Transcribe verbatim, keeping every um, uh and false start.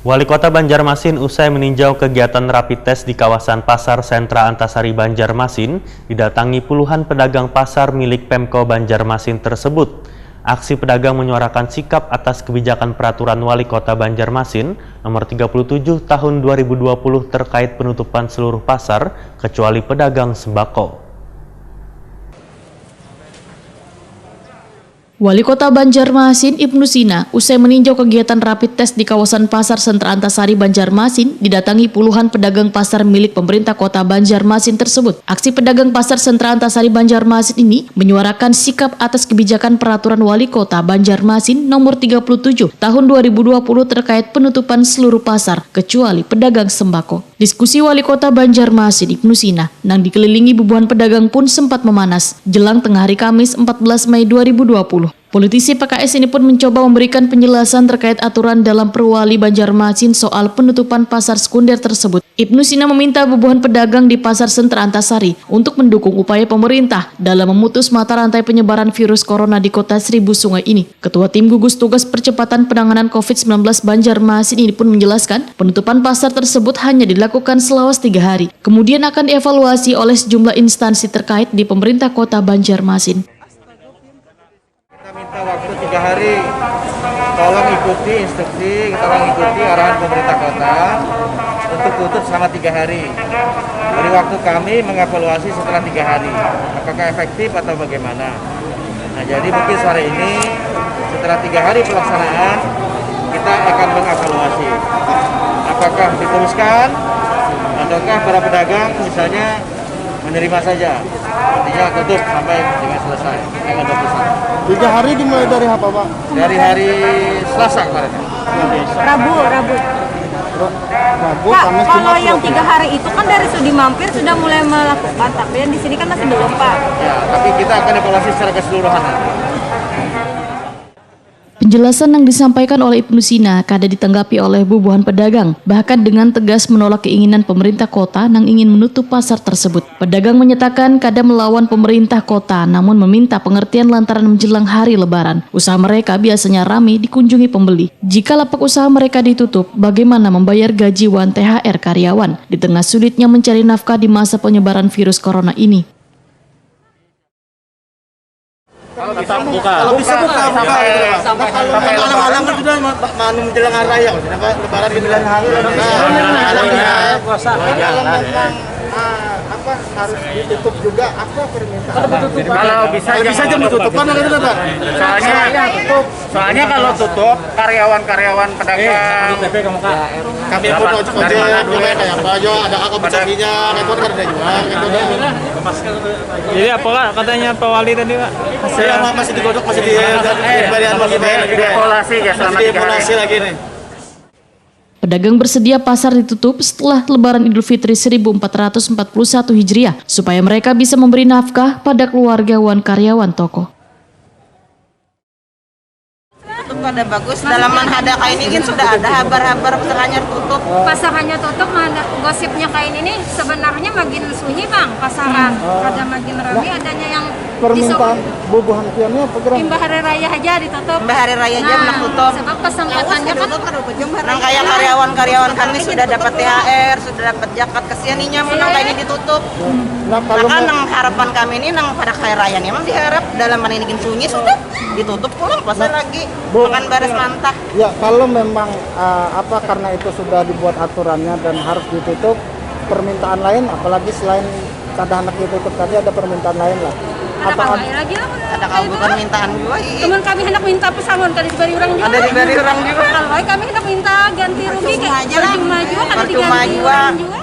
Wali Kota Banjarmasin usai meninjau kegiatan rapid test di kawasan Pasar Sentra Antasari Banjarmasin, didatangi puluhan pedagang pasar milik Pemko Banjarmasin tersebut. Aksi pedagang menyuarakan sikap atas kebijakan peraturan Wali Kota Banjarmasin nomor tiga puluh tujuh tahun dua ribu dua puluh terkait penutupan seluruh pasar kecuali pedagang sembako. Wali Kota Banjarmasin, Ibnu Sina, usai meninjau kegiatan rapid test di kawasan Pasar Sentra Antasari, Banjarmasin, didatangi puluhan pedagang pasar milik pemerintah Kota Banjarmasin tersebut. Aksi pedagang Pasar Sentra Antasari, Banjarmasin ini menyuarakan sikap atas kebijakan peraturan Wali Kota Banjarmasin nomor tiga puluh tujuh tahun dua ribu dua puluh terkait penutupan seluruh pasar kecuali pedagang sembako. Diskusi Wali Kota Banjarmasin, Ibnu Sina, nang dikelilingi bubuhan pedagang pun sempat memanas jelang tengah hari Kamis empat belas Mei dua ribu dua puluh. Politisi P K S ini pun mencoba memberikan penjelasan terkait aturan dalam Perwali Banjarmasin soal penutupan pasar sekunder tersebut. Ibnu Sina meminta bubuhan pedagang di Pasar Sentra Antasari untuk mendukung upaya pemerintah dalam memutus mata rantai penyebaran virus corona di Kota Seribu Sungai ini. Ketua Tim Gugus Tugas Percepatan Penanganan covid sembilan belas Banjarmasin ini pun menjelaskan, penutupan pasar tersebut hanya dilakukan selawas tiga hari. Kemudian akan dievaluasi oleh sejumlah instansi terkait di pemerintah Kota Banjarmasin. Kita minta waktu tiga hari. Tolong ikuti instruksi, tolong ikuti arahan pemerintah kota untuk tutup selama tiga hari. Beri waktu kami mengevaluasi setelah tiga hari, apakah efektif atau bagaimana. Nah, jadi mungkin sore ini, setelah tiga hari pelaksanaan, kita akan mengevaluasi apakah diteruskan ataukah para pedagang misalnya menerima saja, artinya tutup sampai dengan selesai dengan keputusan. Tiga hari dimulai dari apa, Pak? Dari hari Selasa kemarin. Rabu, Rabu. Rabu, Pak, Kamis, kalau Jumat, yang tiga hari itu kan dari Sudi Mampir sudah mulai melakukan, tapi yang di sini kan masih belum, Pak. Ya, tapi kita akan evaluasi secara keseluruhan. Penjelasan yang disampaikan oleh Ibnu Sina kada ditanggapi oleh bubuhan pedagang, bahkan dengan tegas menolak keinginan pemerintah kota nang ingin menutup pasar tersebut. Pedagang menyatakan kada melawan pemerintah kota, namun meminta pengertian lantaran menjelang hari lebaran. Usaha mereka biasanya rame dikunjungi pembeli. Jika lapak usaha mereka ditutup, bagaimana membayar gaji wan T H R karyawan di tengah sulitnya mencari nafkah di masa penyebaran virus corona ini? Tetap buka. Kalau bisa buka, buka gitu, Pak. Nah, kalau malam-malam kan sudah ma- ma- anu menjelang hari raya, maksudnya apa, lebaran gitu kan. Nah, kalau memang ah, apa harus ditutup juga, apa permintaan? Kalau bisa Kalau bisa Kalau bisa jangan jam ditutup kan gitu, Pak. Soalnya soalnya kalau tutup karyawan-karyawan pedagang Kami pun ojek ojek, mulai kayak apa aja, ada kakak bercandanya, repot kan ada juga, gitu deh. Jadi apa kak katanya Pak Wali tadi kak? Saya masih digodok, masih di, di, di, Evaluasi ya selama masih tiga hari. Dievaluasi lagi nih. Pedagang bersedia pasar ditutup setelah Lebaran Idul Fitri seribu empat ratus empat puluh satu Hijriah supaya mereka bisa memberi nafkah pada keluarga wan karyawan toko. Itu pada bagus. Dalam menghadap ini kan sudah ada habar-habar pasarnya tutup. Pasarannya tutup, mana gosipnya kayak ini nih, sebenarnya makin sunyi bang pasaran, ada makin ramai adanya yang Permintaan bubuhan piannya apa gerang? Imbah hari raya aja ditutup. Imbah hari raya aja menang tutup. Sebab kesempatannya kan Nang kayak karyawan-karyawan kami sudah dapat T H R, sudah dapat jakat, kesian inya menang kayak ini ditutup. Nah kalau Maka me- nang harapan kami ini nang pada hari raya nih emang diharap dalam mana ini sunyi sudah ditutup pulang pasar lagi. Bu- Makan baras mantah. Ya kalau memang uh, apa karena itu sudah dibuat aturannya dan harus ditutup, permintaan lain apalagi selain kada handak ditutup tadi ada permintaan lain lah. Ada Apa kabar lagi lah. Ada kabupaten mintaan juga ih. Cuman kami hendak minta pesangon kada diberi orang juga. Ada diberi orang juga. Kalau baik kami hendak minta ganti rugi Percuma kayak aja lah. Percuma juga kada Percuma diganti juga. Orang juga.